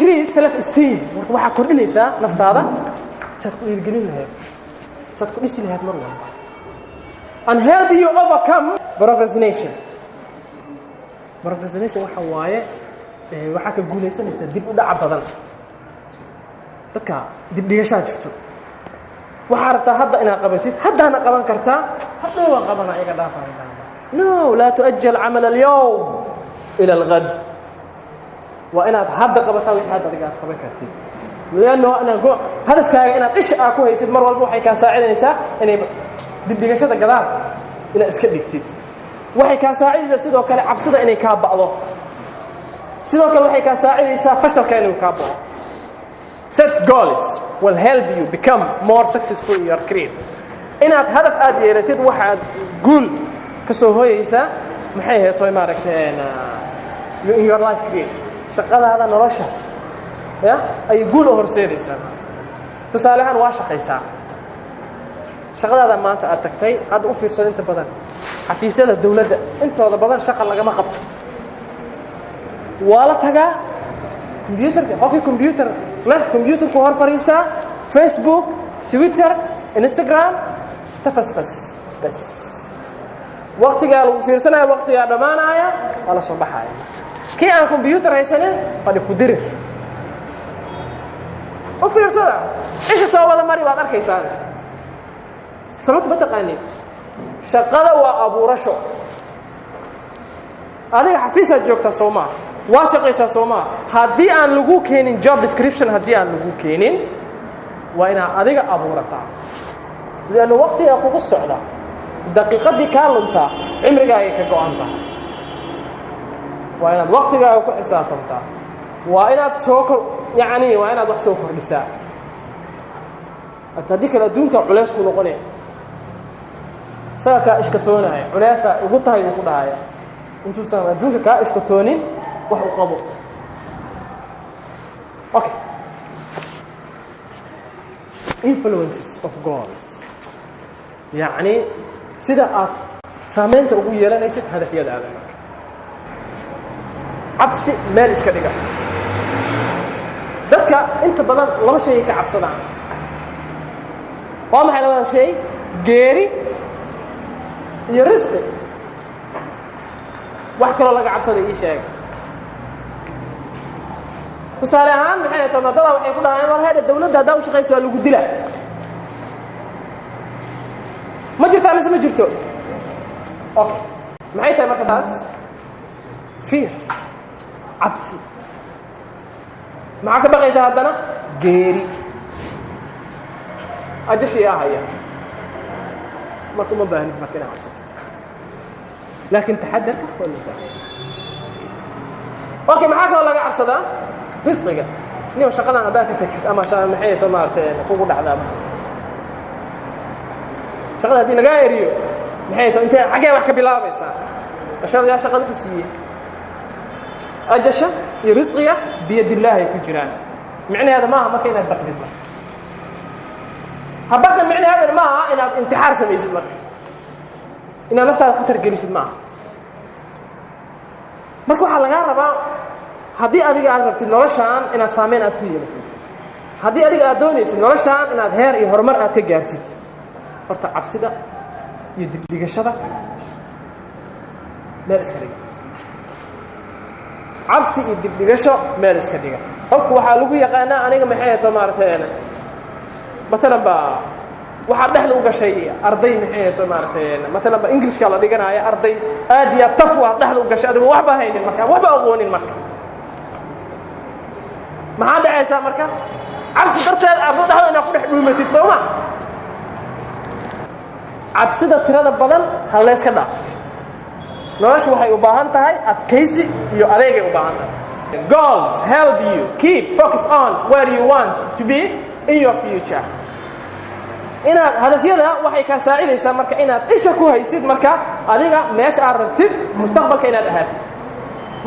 Increase self esteem. Marka waxaa kordhinaysaa naftaada, saad ku dhiirgelin lahayd, saad ku dhisi lahayd mar walba, and help you overcome procrastination. Procrastination waxa waaye, waxaa ka guulaysanaysaa dib u dhaca badan. Dadka dib dhigashaa jirto, waxaa rabtaa hadda inaad qabatid, haddaana qaban kartaa, hadhow waan qabana, iga dhaafaya. No, لا تؤجل عمل اليوم إلى الغد. Waa inaad hadda qabataa wixii hadda adiga aad qaban kartid, lianno inaad go hadafkaaga inaad isha aa ku haysid mar walba waxay kaa saacidaysaa inay dibdhigashada gadaal inaad iska dhigtid. Waxay kaa saacidaysaa sidoo kale cabsida inay kaa ba'do. Sidoo kale waxay kaa saacidaysaa fashalka inuu kaa ba'o. Set goals will help you become more successful in your career. Inaad hadaf aad yeelatid waxaad guul ka soo hooyeysaa, maxay heetoy, maaragtay, in your life career, shaqadaada nolosha ya ayay guul u horseedaysaa. Maanta tusaale ahaan waa shaqaysaa, shaqadaada maanta aad tagtay. Hadda u fiirsado, inta badan xafiisyada dowladda intooda badan shaqa lagama qabto. Waa la tagaa computerka, qofkii computer leh computerku hor fadhiistaa, Facebook, Twitter, Instagram, tafasfas bas. Waqtigaa lagu fiirsanaya, waqtigaa dhammaanaya, waa la soo baxaya. Kii aan computer haysanin, fadhi ku dirir. U fiirsada, isha soo wada mari, waad arkaysaan. Sababta ma taqaanin? Shaqada waa abuurasho. Adiga xafiisaad joogtaa, soo maa? Waa shaqaysaa, soo maa? Haddii aan lagu keenin job description, haddii aan lagu keenin, waa inaad adiga abuurataa, liannu waqtigaa kugu socda. Daqiiqaddii kaa luntaa cimrigaagay ka go-an tahay. Waa inaad waqtigaaga ku xisaabtamtaa. Waa inaad soo kor, yacni waa inaad wax soo kordhisaa. Haddii kale adduunka culeys ku noqonaya, isaga kaa ishkatoonaya, culeysaa ugu tahay uu ku dhahaya. Intuusan adduunka kaa ishkatoonin, wax u qabo. Okay, influences of goals, yacni sida aad saameynta ugu yeelanaysid hadafyadaada. Marka cabsi meel iska dhiga. Dadka inta badan laba shay ay ka cabsadaan. Waa maxay labada shay? Geeri iyo risqi. Wax kaloo laga cabsaday ii sheega. Tusaale ahaan, maxay tahay, dada waxay ku dhahayaan: "War heedha, dawladda haddaa u shaqayso waa lagu dila." Ma jirtaa mise ma jirto? Okay, maxay tahay marka taas? Fear, cabsi. Maxaa ka baqaysaa haddana? Geeri, ajashiyaa haya. Marka uma baahnid marka inaad cabsatid, laakiin taxadarka waa loo baahanya. Okay, maxaa kaloo laga cabsadaa? Risqiga. Niyo shaqadan haddaad ka tagtid ama maxay to, maaragtay, kugu dhacdaa shaqada haddii lagaa eriyo, maxay to, intee, xaggee wax ka bilaabaysaa? Ashada yaa shaqada ku siiyey? Ajasha iyo risqiga biyadillaahi ay ku jiraan. Micnaheeda maaha marka inaad baqdid. Marka ha baqin, micnaheedana maaha inaad intixaar samaysid, marka inaad naftaada khatar gelisid maaha. Marka waxaa lagaa rabaa, haddii adiga aad rabtid noloshaan inaad saameyn aad ku yeelatid, haddii adiga aad doonaysid noloshaan inaad heer iyo horumar aad ka gaartid, horta cabsida iyo dibdhigashada meel iska dhiga. Cabsi iyo dibdhigasho meel iska dhiga. Qofku waxaa lagu yaqaanaa, aniga maxay ato, maaragtay, maalan ba waxaa dhexda u gashay arday, maxay ato, maaragtay, maalan ba Englishka la dhiganaya, arday aad iyo aad taf waa dhexda u gashay, adigoo waxba haynin, marka waxba aqoonin. Marka maxaa dhacaysaa? Marka cabsi darteed ardo dhexda inaad ku dhex dhuumatid, soo ma? Cabsida tirada badan ha layska dhaaf. Noloshu waxay u baahan tahay adkaysi iyo adeegay u baahan tahay. Goals help you keep focus on where you want to be in your future. Inaad hadafyada waxay kaa saacidaysaa marka inaad isha ku haysid marka adiga meesha aad rabtid mustaqbalka inaad ahaatid.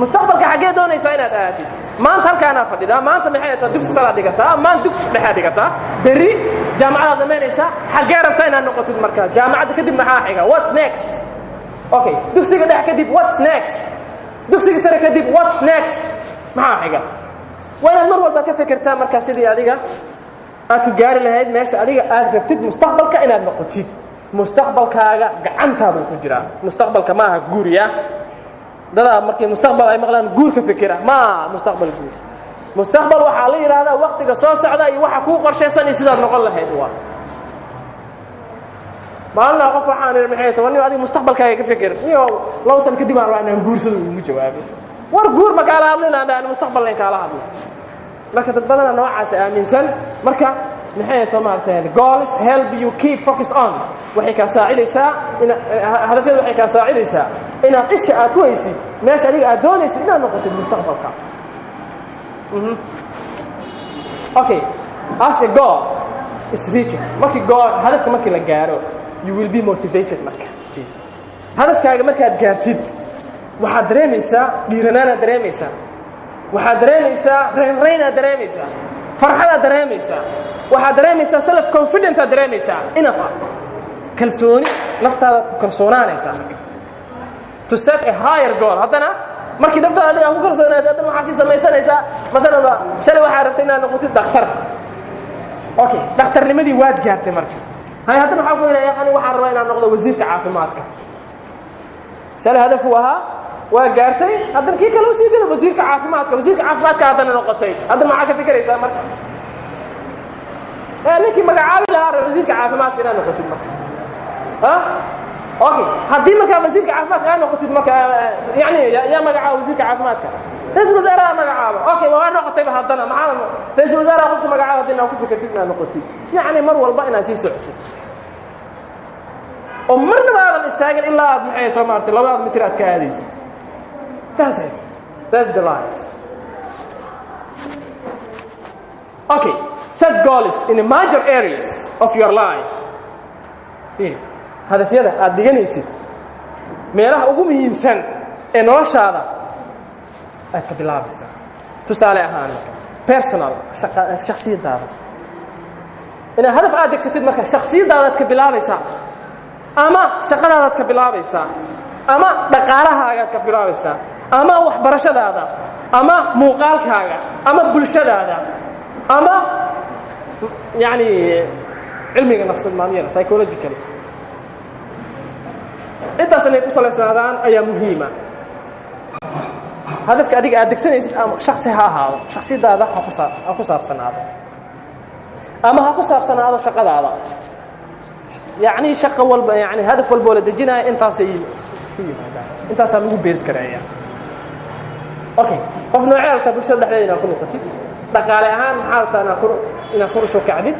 Mustaqbalka xaggee doonaysaa inaad ahaatid? Maanta halkaanaa fadhidaa, maanta maxay tahay, dugsi saraad dhigataa, maanta dugsi dhexaad dhigataa, berri jaamacadaad dhamaynaysaa. Xaggee rabtaa inaad noqotid marka jaamacadda kadib? Maxaa xiga? What's next? Okay, dugsiga dhex kadib, what's next? Dugsiga sare kadib, what's next? Maxaa xiga? Waa inaad mar walba ka fikirtaa markaa sidii adiga aad ku gaari lahayd meesha adiga aad rabtid mustaqbalka inaad noqotid. Mustaqbalkaaga gacantaadu ku jiraa. Mustaqbalka maaha guuriya. Dadaa markii mustaqbal ay maqlaan guur ka fikira. Ma mustaqbal guur. Mustaqbal waxaa la yidhaahdaa waqtiga soo socda iyo waxa kuu qorshaysan iyo sidaad noqon lahayd. Waa maalina qof waxaan idhi, maxay tahay niyo, adiga mustaqbalkaaga ka fikir niyo, 2 sano kadib aan rabaa inaan guursado. Ugu jawaabay, war guur ma kaala hadlin, aan mustaqbal layn kaala hadlo. Marka dad badana noocaas aaminsan. Marka maxay tahay maaragtay, goals help you keep focus on, waxay kaa saacidaysaa ina hadafyada, waxay kaa saacidaysaa inaad isha aad ku haysid meesha adiga aad doonaysid inaad noqotid mustaqbalka. Okay, as a goal is reached, markii goal, hadafka markii la gaaro, you will be motivated. Marka hadafkaaga markaad gaartid, waxaad dareemaysaa dhiiranaanaad dareemaysaa, waxaad dareemaysaa raynraynaad dareemaysaa, farxadaad dareemaysaa, waxaad dareemaysaa self confident aad dareemaysaa, enough ah, kalsooni naftaadaad ku kalsoonaanaysaa. Marka to set a higher goal, haddana markii naftaada adiga ku kalsoonaatay, haddana waxaa sii samaysanaysaa, maalan ba shalay waxaa rabtay inaad noqotid dhakhtar. Okay, dhakhtarnimadii waad gaartay. Marka hay haddana waxaa ku helaya, ani waxaan rabaa inaan noqdo wasiirka caafimaadka. Shalay hadafuu ahaa, waa gaartay. Haddana kii kale usii gado, wasiirka caafimaadka, wasiirka caafimaadka haddana noqotay. Haddana maxaa ka fikiraysaa marka? Ninkii magacaabi lahaa raba wasiirka caafimaadka inaad noqotid marka. Ha, okay, haddii markaa wasiirka caafimaadka aad noqotid, marka yani yaa magacaaba wasiirka caafimaadka? Ra-iisul wasaaraha magacaaba. Okay, waa noqotayba. Haddana maxaa ra-iisul wasaaraha qofka magacaaba haddii inaad ku fikirtid inaad noqotid? Yacni mar walba inaad sii socotid oo marnaba aadan istaagin ilaa aad, maxay tahay maaragtay, labadaad mitir aad ka aadaysid. That's it, that's the life. Okay, set goals in the major areas of your life. Hadafyada aad dhiganaysid meelaha ugu muhiimsan ee noloshaada aad ka bilaabaysaa. Tusaale ahaan, personal, shaksiyadaada inaad hadaf aad degsatid, marka shaksiyadaadaad ka bilaabaysaa, ama shaqadaadaad ka bilaabaysaa, ama dhaqaalahaagaad ka bilaabaysaa, ama waxbarashadaada, ama muuqaalkaaga, ama bulshadaada, ama yani cilmiga nafsad maamiyada, psychologically. Intaas inay ku salaysnaadaan ayaa muhiima. Hadafka adiga aad degsanaysid ama shaksi ha ahaado, shaksiyadaada ha ku saabsanaado, ama ha ku saabsanaado shaqadaada. Yacni shaqo walba, yani hadaf walba oo la dejinaya, intaasay ku yimaadaan, intaasaa lagu base gareeya. Okay, qof noocee rabtaa bulshada dhexdeeda inaad ku noqotid? Dhaqaale ahaan maxaa rabtaa inaad kor usoo kacdid?